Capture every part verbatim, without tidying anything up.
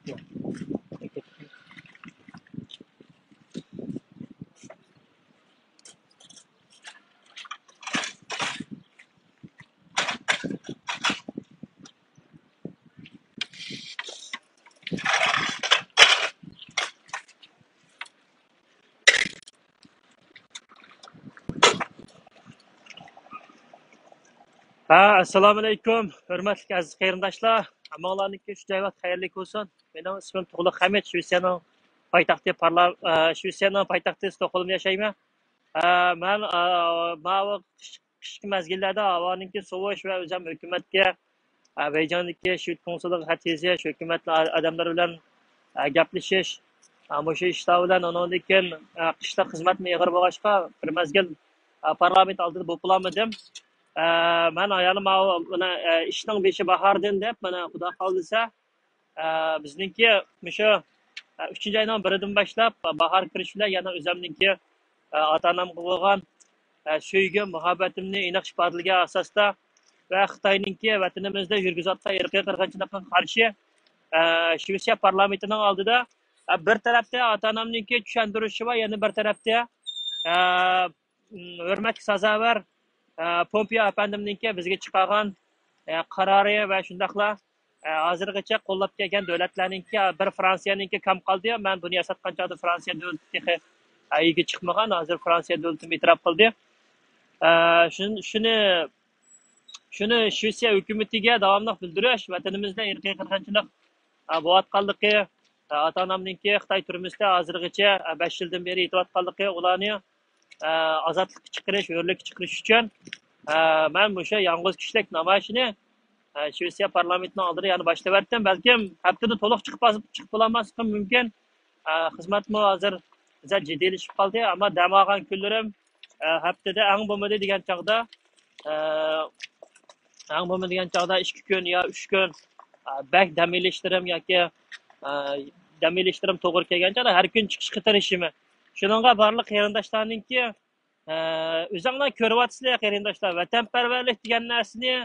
ھە، ئەسسالامۇئەلەيكۇم، ھۆرمەتلىك ئەزىز قېرىنداشلار. ھەممىڭلارنىڭكى شۇ جاي ۋاقتى خەيرلىك بولسۇن. مېنىڭ ئىسمىم تۇغلۇق خەمىت، شىۋېتسىيەنىڭ پايتەختى پارلا-، ئە، شىۋېتسىيەنىڭ پايتەختى ستوكھولمدا ياشايمەن. ئە، مەن، ئە، ماۋۇ قىش-، قىشقى مەزگىللەردە ھاۋانىڭكى سوۋۇش ۋە ئۆزۈم ھۆكۈمەتكە، ئە، بېيجىڭدىكى شىۋېت كونسۇلىغا خەت يېزىش، ھۆكۈمەتنىڭ ئادەملىرى بىلەن، ئە، گەپلىشىش، ئە، مۇشۇ ئىشلار بىلەن، ئۇنىڭدىن كېيىن، ئە، قىشلىق خىزمەتمۇ ئېغىر بولغاچقا، بىر مەزگىل، ئە، پارلامېنت ئالدىدا بولۇپ بولالمىدىم. ئە، مەن ئايالىم ماۋۇ، مانا، ئە، ئىشنىڭ بېشى باھاردىن دەپ، مانا، خۇدا خالىسا، ئە، بىزنىڭكى مۇشۇ، ئە، ئۈچىنچى ئاينىڭ بىرىدىن باشلاپ، باھار كىرىش بىلەن يەنە ئۆزۈمنىڭكى، ئە، ئاتا-ئانامغا بولغان، ئە، سۆيگۈ، مۇھەببىتىمنى ئېنىق ئىپادىلىگەن ئاساستا ۋە خىتاينىڭكى ۋەتىنىمىزدە يۈرگۈزۈۋاتقان ئىرقىي قىرغىنچىلىققا قارشى، ئە، شىۋېتسىيە پارلامېنتىنىڭ ئالدىدا، ئە، بىر تەرەپتە ئاتا-ئانامنىڭكى چۈشەندۈرۈشى بار، يەنە بىر تەرەپتە، ئە، ھۆرمەتكە سازاۋەر، ئە، پومپېئو ئەپەندىمنىڭكى بىزگە چىقارغان، ئە، قارارى ۋە شۇنداقلا، ئە، ھازىرغىچە قوللاپ كەلگەن دۆلەتلەرنىڭكى، بىر فرانسىيەنىڭكى كەم قالدى. مەن بۇنى ياساتقان چاغدا فرانسىيە دۆلىتى تېخى، ئە، ئىگە چىقمىغان. ھازىر فرانسىيە دۆلىتىمۇ ئېتىراپ قىلدى. ئە، شۇن-، شۇنى، شۇنى شىۋېتسىيە ھۆكۈمىتىگە داۋاملىق بىلدۈرۈش، ۋەتىنىمىزدە ئىرقىي قىرغىنچىلىق، ئە، بولۇۋاتقانلىقى، ئە، ئاتا-ئانامنىڭكى خىتاي تۈرمىسىدە ھازىرغىچە، ئە، بەش يىلدىن بېرى يېتىۋاتقانلىقى، ئۇلارنى، ئە، ئازادلىققا چىقىرىش، ھۆرلۈككە چىقىرىش ئۈچۈن، ئە، مەن مۇشۇ يالغۇز كىشىلىك نامايىشنى، ئە، شىۋېتسىيە پارلامېنتىنىڭ ئالدىدا يەنە باشلىۋەتتىم. بەلكىم ھەپتىدە تولۇق چىقىپ، چىقىپ بولالماسلىقىم مۇمكىن. ئە، خىزمەتمۇ ھازىر بىزە جىددىيلىشىپ قالدى، ئەمما دەم ئالغان كۈنلىرىم، ئە، ھەپتىدە ئەڭ بولمىدى دېگەن چاغدا، ئە، ئەڭ بولمىدى دېگەن چاغدا ئىككى كۈن يا ئۈچ كۈن، ئە، بەك دەم ئېلىشلىرىم ياكى، ئە، دەم ئېلىشلىرىم توغرا كەلگەن چاغدا ھەر كۈن چىقىشقا تىرىشىمەن. شۇنىڭغا بارلىق قېرىنداشلارنىڭكى، ئە، ئۆزۈڭلار كۆرۈۋاتىسىلەر قېرىنداشلار، ۋەتەنپەرۋەرلىك دېگەن نەرسىنى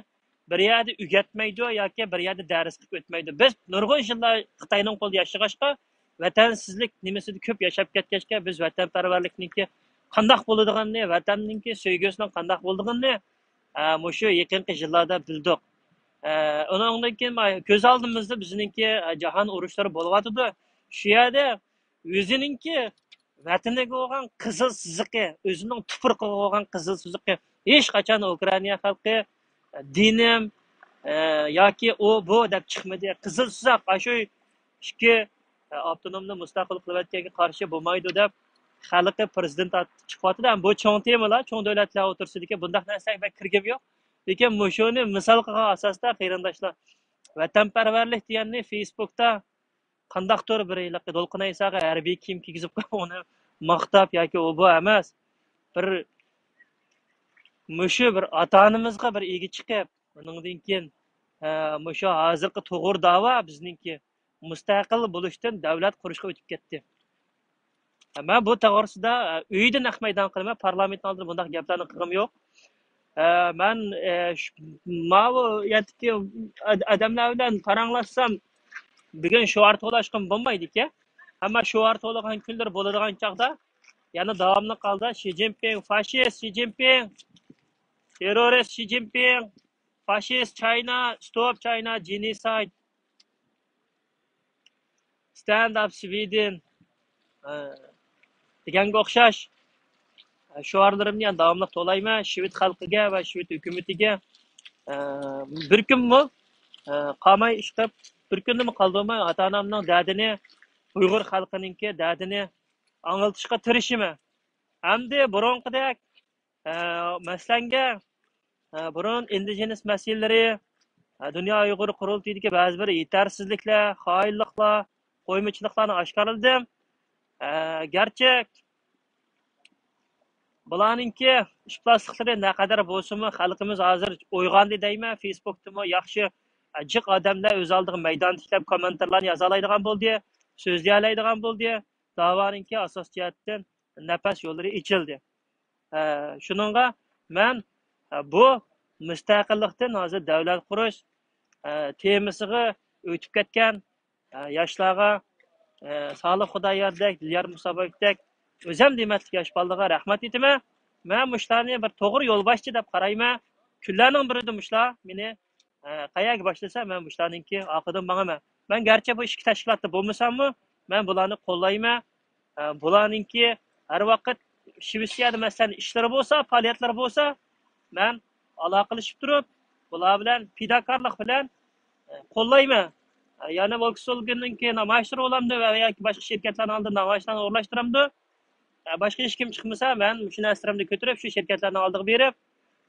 بىر يەردە ئۆگەتمەيدۇ ياكى بىر يەردە دەرس قىلىپ ئۆتمەيدۇ. بىز نۇرغۇن يىللار خىتاينىڭ قولىدا ياشىغاچقا، ۋەتەنسىزلىك نېمىسىدە كۆپ ياشاپ كەتكەچكە، بىز ۋەتەنپەرۋەرلىكنىڭكى قانداق بولىدىغىنىنى، ۋەتەننىڭكى سۆيگۈسىنىڭ قانداق بولىدىغىنىنى، ئە، مۇشۇ يېقىنقى يىللاردا بىلدۇق. ئە، ئۇنىڭدىن كېيىن ما-، كۆز ئالدىمىزدا بىزنىڭكى، ئە، جاھان ئۇرۇشلىرى بولۇۋاتىدۇ. شۇ يەردە ئۆزىنىڭكى ۋەتىنىگە بولغان قىزىل سىزىقى، ئۆزىنىڭ تۇپرىقىغا بولغان قىزىل سىزىقى. ھېچقاچان ئۇكرائىنا خەلقى، دىنىم، ئە، ياكى ئۇ، بۇ دەپ چىقمىدى. قىزىل سىزىق، ئاشۇ ئىككى، ئە، ئاپتونومنى مۇستەقىل قىلىۋەتكەنگە قارشى بولمايدۇ دەپ خەلقى پىرېزىدېنت ئات-، چىقىۋاتىدۇ. ئەمما بۇ چوڭ تېمىلار، چوڭ دۆلەتلەر ئوتتۇرىسىدىكى بۇنداق نەرسىلەرگە بەك كىرگۈم يوق. لېكىن مۇشۇنى مىسال قىلغان ئاساستا، قېرىنداشلار، ۋەتەنپەرۋەرلىك دېگەننى فېيسبۇكتا قانداقتۇر بىر ھېلىقى دولقۇن ئەيساغا ھەربىي كىيىم كىيگۈزۈپ قويۇپ، ئۇنى ماختاپ ياكى ئۇ بۇ ئەمەس. بىر مۇشۇ بىر ئاتا-ئانىمىزغا بىر ئىگە چىقىپ، ئۇنىڭدىن كېيىن، ئە، مۇشۇ ھازىرقى توغرا داۋا بىزنىڭكى مۇستەقىل بولۇشتىن دۆلەت قۇرۇشقا ئۆتۈپ كەتتى. مەن بۇ توغرىسىدا، ئە، ئۆيدە نەق مەيدان قىلىمەن، پارلامېنتنىڭ ئالدىدا بۇنداق گەپلەرنى قىلغۇم يوق. ئە، مەن، ئە، ش-، ماۋۇ يەردىكى ئاد-، ئادەملەر بىلەن پاراڭلاشسام، بۈگۈن شوئار توۋلاشقىمۇ بولمايدىكەن. ئەمما شوئار توۋلىغان كۈنلىرى بولىدىغان چاغدا يەنە داۋاملىق ھالدا شى جىنپىڭ فاشىست، شى جىنپىڭ تېررورىست، شى جىنپىڭ فاشىست، چاينا، ستوپ چاينا جېنوسايد، ستاند ئاپ سۋىدىن، ئە، دېگەنگە ئوخشاش، ئە، شوئارلىرىمنى يەنە داۋاملىق توۋلايمەن. شۋېد خەلقىگە ۋە شۋېد ھۆكۈمىتىگە، ئە، بىر كۈنمۇ، ئە، قالماي ئىشقىلىپ، بىر كۈندىمۇ قالدۇرماي ئاتا-ئانامنىڭ دەردىنى، ئۇيغۇر خەلقىنىڭكى دەردىنى ئاڭلىتىشقا تىرىشىمەن. ئەمدى بۇرۇنقىدەك، ئە، مەسىلەنگە، ئە، بۇرۇن ئىندىجېنىس مەسىلىلىرى، ئە، دۇنيا ئۇيغۇر قۇرۇلتىيىدىكى بەزى بىر يېتەرسىزلىكلەر، خائىنلىقلار، قويمىچىلىقلارنى ئاشكارىلىدىم. ئە، گەرچە بۇلارنىڭكى ئىپلاسلىقلىرى نەقەدەر بولسىمۇ، خەلقىمىز ھازىر ئويغاندى دەيمەن. فېيسبۇكتىمۇ ياخشى، ئە، جىق ئادەملەر ئۆز ئالدىغا مەيدان تىكلەپ، كوممېنتارلارنى يازالايدىغان بولدى، سۆزلىيەلەيدىغان بولدى. داۋانىڭكى ئاساسىي جەھەتتىن نەپەس يوللىرى ئېچىلدى. ئە، شۇنىڭغا مەن، ئە، بۇ مۇستەقىللىقتىن ھازىر دۆلەت قۇرۇش، ئە، تېمىسىغا ئۆتۈپ كەتكەن، ئە، ياشلارغا، ئە، سالىھ خۇداياردەك، دىليار مۇسابايېۋدەك، ئۆزەم دېمەتلىك ياش بالىلارغا رەھمەت ئېيتىمەن. مەن مۇشۇلارنى بىر توغرا يولباشچى دەپ قارايمەن. كۈنلەرنىڭ بىرىدە مۇشۇلار مېنى، ئە، قەيەرگە باشلىسا، مەن مۇشۇلارنىڭكى ئارقىدىن ماڭىمەن. مەن گەرچە بۇ ئىككى تەشكىلاتتا بولمىساممۇ، مەن بۇلارنى قوللايمەن. ئە، بۇلارنىڭكى ھەر ۋاقىت شىۋېتسىيەدە، مەسىلەن، ئىشلىرى بولسا، پائالىيەتلىرى بولسا، مەن ئالاقىلىشىپ تۇرۇپ، بۇلار بىلەن پىداكارلىق بىلەن، ئە، قوللايمەن. ئە، يەنە ۋولكسۋوگېننىڭكى نامايىشلىرى بولامدۇ ۋە ياكى باشقا شىركەتلەرنىڭ ئالدىدا نامايىشلارنى ئورۇنلاشتۇرامدۇ؟ ئە، باشقا ھېچكىم چىقمىسا، مەن مۇشۇ نەرسىلىرىمنى كۆتۈرۈپ، شۇ شىركەتلەرنىڭ ئالدىغا بېرىپ،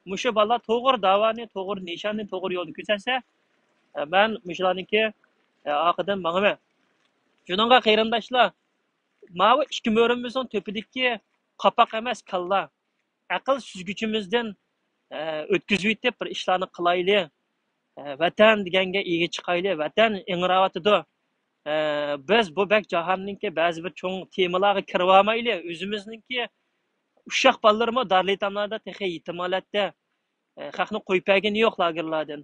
مۇشۇ بالىلار توغرا داۋانى، توغرا نىشاننى، توغرا يولنى كۆرسەتسە، ئە، مەن مۇشۇلارنىڭكى، ئە، ئارقىدىن ماڭىمەن. شۇنىڭغا قېرىنداشلار، ماۋۇ ئىككى مۈرىمىزنىڭ تۆپىدىكى قاپاق ئەمەس، كاللا، ئەقىل سۈزگۈچىمىزدىن، ئە، ئۆتكۈزۈۋېتىپ بىر ئىشلارنى قىلايلى. ئە، ۋەتەن دېگەنگە ئىگە چىقايلى. ۋەتەن ئىڭراۋاتىدۇ. ئە، بىز بۇ بەك جاھاننىڭكى بەزى بىر چوڭ تېمىلارغا كىرىۋالمايلى. ئۆزىمىزنىڭكى ئۇششاق بالىلىرىمۇ دار يېتىملاردا تېخى يېتىم ھالەتتە. ئە، خەقنى قويۇپ بەرگىنى يوق لاگېرلاردىن.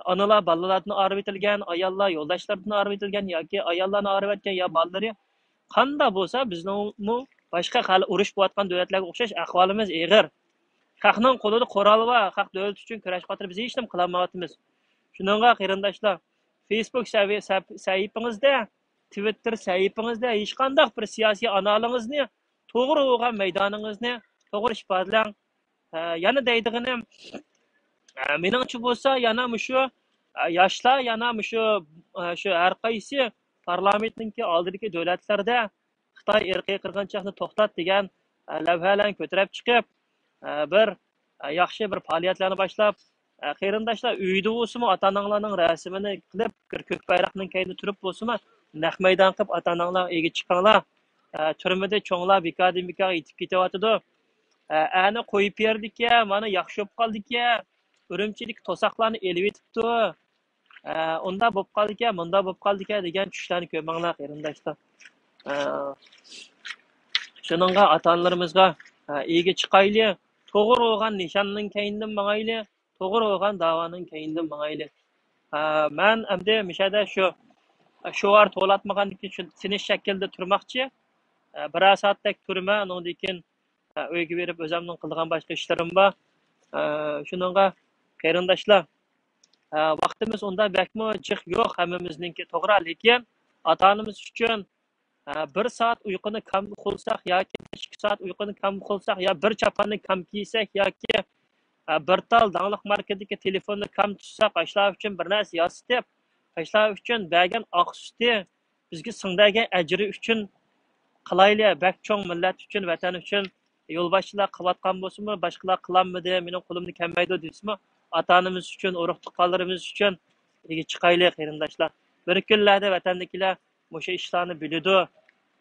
ئانىلار بالىلاردىن ئايرىۋېتىلگەن، ئاياللار يولداشلىرىدىن ئايرىۋېتىلگەن ياكى ئاياللارنى ئايرىۋەتكەن يا بالىلىرى. قانداق بولسا، بىزنىڭمۇ باشقا خەل-، ئۇرۇش بولۇۋاتقان دۆلەتلەرگە ئوخشاش ئەھۋالىمىز ئېغىر. خەقنىڭ قولىدا قورال بار، خەق دۆلىتى ئۈچۈن كۈرەش قاتارى بىز ھېچنېمە قىلالمايۋاتىمىز. شۇنىڭغا قېرىنداشلار، فېيسبۇك سەھىپە-، سەھىپ-، سەھىپىڭىزدە، تىۋىتتېر سەھىپىڭىزدە ھېچقانداق بىر سىياسىي ئانالىڭىزنى، توغرا بولغان مەيدانىڭىزنى توغرا ئىپادىلەڭ. ئە، يەنە دەيدىغىنىم، ئە، مېنىڭچە بولسا يەنە مۇشۇ، ئە، ياشلار يەنە مۇشۇ، ئە، شۇ ھەر قايسى پارلامېنتنىڭكى ئالدىدىكى دۆلەتلەردە خىتاي ئىرقىي قىرغىنچىلىقنى توختات دېگەن، ئە، لەۋھەلەرنى كۆتۈرۈپ چىقىپ، ئە، بىر، ئە، ياخشى بىر پائالىيەتلەرنى باشلاپ، ئە، قېرىنداشلار ئۆيدە بولسىمۇ ئاتا ئاناڭلارنىڭ رەسىمىنى قىلىپ، بىر كۆك بايراقنىڭ كەينىدە تۇرۇپ بولسىمۇ نەق مەيدان قىلىپ ئاتا ئاناڭلارغا ئىگە چىقىڭلار. ئە، تۈرمىدە چوڭلار بىكاردىن بىكارغا يېتىپ كېتىۋاتىدۇ. ئە، ئەنە قويۇپ بېرىدىكەن، مانا ياخشى بولۇپ قالدىكەن، ئۈرۈمچىدىكى توساقلارنى ئېلىۋېتىپتۇ. ئە، ئۇنداق بولۇپ قالدىكەن، مۇنداق بولۇپ قالدىكەن دېگەن چۈشلەرنى كۆرمەڭلار قېرىنداشلار. ئە، شۇنىڭغا ئاتا ئانىلىرىمىزغا، ئە، ئىگە چىقايلى، توغرا بولغان نىشاننىڭ كەينىدىن ماڭايلى، توغرا بولغان داۋانىڭ كەينىدىن ماڭايلى. ئە، مەن ئەمدى مۇشەدە شۇ، شوئار توۋلاتمىغاندىن كېيىن شۇ تىنچ شەكىلدە تۇرماقچى. ئە، بىرەر سائەتتەك تۇرىمەن، ئۇنىڭدىن كېيىن، ئە، ئۆيگە بېرىپ ئۆزۈمنىڭ قىلىدىغان باشقا ئىشلىرىم بار. ئە، شۇنىڭغا قېرىنداشلار، ئە، ۋاقتىمىز ئۇنداق بەكمۇ جىق يوق ھەممىمىزنىڭكى، توغرا، لېكىن ئاتا ئانىمىز ئۈچۈن، ئە، بىر سائەت ئۇيقۇنى كام قىلساق ياكى بەش ئىككى سائەت ئۇيقۇنى كام قىلساق يا بىر چاپاننى كام كىيسەك ياكى، ئە، بىر تال داڭلىق ماركىدىكى تېلېفوننى كام تۇتساق، ئاشۇلار ئۈچۈن بىر نەرسە ياسىتىپ، ئاشۇلار ئۈچۈن بەرگەن ئاق سۈتى، بىزگە سىڭدۈرگەن ئەجرى ئۈچۈن قىلايلى، بەك چوڭ مىللەت ئۈچۈن، ۋەتەن ئۈچۈن. يولباشچىلار قىلىۋاتقان بولسىمۇ، باشقىلار قىلالمىدى، مېنىڭ قولۇمدىن كەلمەيدۇ دېسىمۇ، ئاتا ئانىمىز ئۈچۈن، ئۇرۇق تۇغقانلىرىمىز ئۈچۈن ئىگە چىقايلى قېرىنداشلار. بىر كۈنلەردە ۋەتەندىكىلەر مۇشۇ ئىشلارنى بىلىدۇ.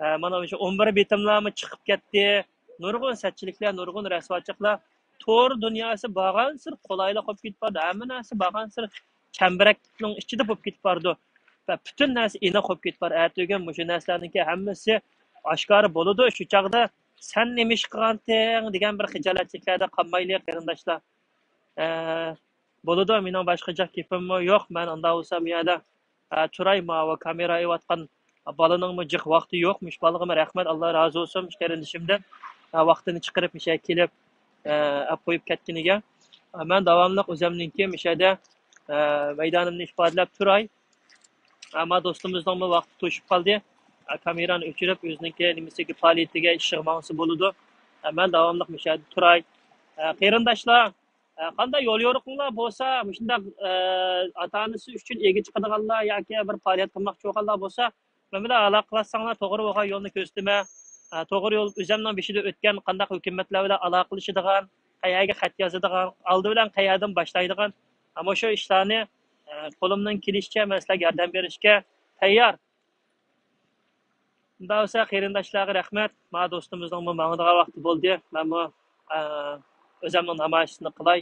ئە، مانا مۇشۇ ئون بىر بېتىملارمۇ چىقىپ كەتتى. نۇرغۇن سەتچىلىكلەر، نۇرغۇن رەسۋاچىلىقلار. تور دۇنياسى بارغانسېرى قولايلىق بولۇپ كېتىپ بارىدۇ. ھەممە نەرسە بارغانسېرى چەمبىرەكنىڭ ئىچىدە بولۇپ كېتىپ بارىدۇ. ۋە پۈتۈن نەرسە ئېنىق بولۇپ كېتىپ بار. ئەتىگۈن مۇشۇ نەرسىلەرنىڭكى ھەممىسى ئاشكارا بولىدۇ. شۇ چاغدا سەن نېمە ئىش قىلغانتىڭ دېگەن بىر خىجالەتچىلىكلەردە قالمايلى قېرىنداشلار. ئە، بولىدۇ، مېنىڭ باشقا جىق گېپىممۇ يوق. مەن ئۇنداق بولسا بۇ يەردە، ئە، تۇراي، ماۋۇ كامېرا ئېلىۋاتقان بالىنىڭمۇ جىق ۋاقتى يوق. مۇشۇ بالىغىمۇ رەھمەت، ئاللا رازى بولسۇن، مۇشۇ قېرىندىشىمدىن، ئە، ۋاقتىنى چىقىرىپ مۇشۇ يەرگە كېلىپ، ئە، ئەپ قويۇپ كەتكىنىگە. ئە، مەن داۋاملىق ئۆزۈمنىڭكى مۇشۇ يەردە، ئە، مەيدانىمنى ئىپادىلەپ تۇراي. ئەمما دوستىمىزنىڭمۇ ۋاقتى توشۇپ قالدى. ئە، كامېرانى ئۆچۈرۈپ، ئۆزىنىڭكى نېمىسىگە، پائالىيىتىگە، ئىشىغا ماڭسا بولىدۇ. ئە، مەن داۋاملىق مۇشۇ يەردە تۇراي. ئە، قېرىنداشلار، ئە، قانداق يول يورۇقۇڭلار بولسا، مۇشۇنداق، ئە، ئاتا-ئانىسى ئۈچۈن ئىگە چىقىدىغانلار ياكى بىر پائالىيەت قىلماقچى بولغانلار بولسا، مەن بىلەن ئالاقە قىلساڭلار، توغرا بولغان يولنى كۆرسىتىمەن. ئە، توغرا يول ئۆزۈمنىڭ بېشىدا ئۆتكەن، قانداق ھۆكۈمەتلەر بىلەن ئالاقىلىشىدىغان، قەيەرگە خەت يازىدىغان، ئالدى بىلەن قەيەردىن باشلايدىغان، ئە، مۇشۇ ئىشلارنى، ئە، قولۇمدىن كېلىشىچە مەن سىلەرگە ياردەم بېرىشكە تەييار. ئۇنداق بولسا، قېرىنداشلارغا رەھمەت. مانا دوستىمىزنىڭمۇ ماڭىدىغان ۋاقتى بولدى. مەنمۇ، ئە، ئۆزۈمنىڭ نامايىشىنى قىلاي.